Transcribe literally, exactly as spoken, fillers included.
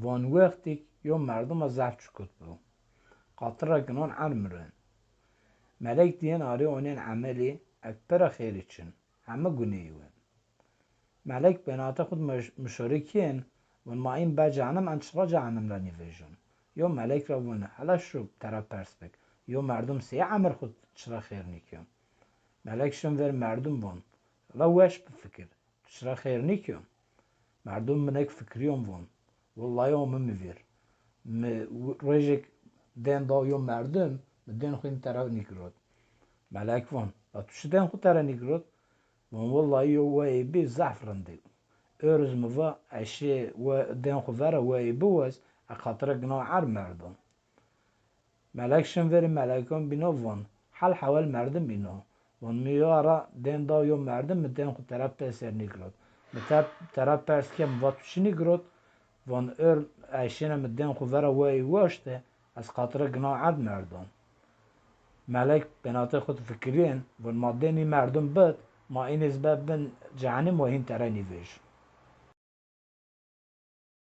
Von wextêk yo merduma zaf çikut bi. Xatira ginan ermirin. Melek diyên arê onên emelî, ek pira xêrî çin, heme guneyî win. Melek benatê xwu di miş-, mişorî kên, vun ma în be cehenim en çira cehenim ra nîvejun. Yo melek ra vun, hela şu tera pers bik, yo merdum sey emir xwu çira xêr nîkî? Melek şin ver merdum vun, hela weş bifikir, çira xêr nîkî? Merdum minek fikirîyon vun, wullayî omi mi vîr. Mi rojêk dên daw yo merdum, mi dên xwu în tera nîgirot. Melek vun, la tu çi dên xwu tera nîgirot? Vun, wullayî yo weyê bî zaf rindî. Ewro zî mi va, ez şê we-, dên xwu vera weyê biwez, ez xatira gina erd merdo. Melek şin verî melekon bîno vun, hel hewel merdim bîno. Vun, mi yo ara dên daw yo merdim, mi dên xwu tera pêser nîgirot. Mi te-, tera pers ke, mi va tu çi nîgirot? Vun, ewro ez şêne mi dên xwu vera weyê weşte, ez xatira gina erd merdo. Melek benatê xwu di fikirîyên, vun, ma dên î merdum bid, ma înê zî be bin cehenim wa hîn tera nîvejun.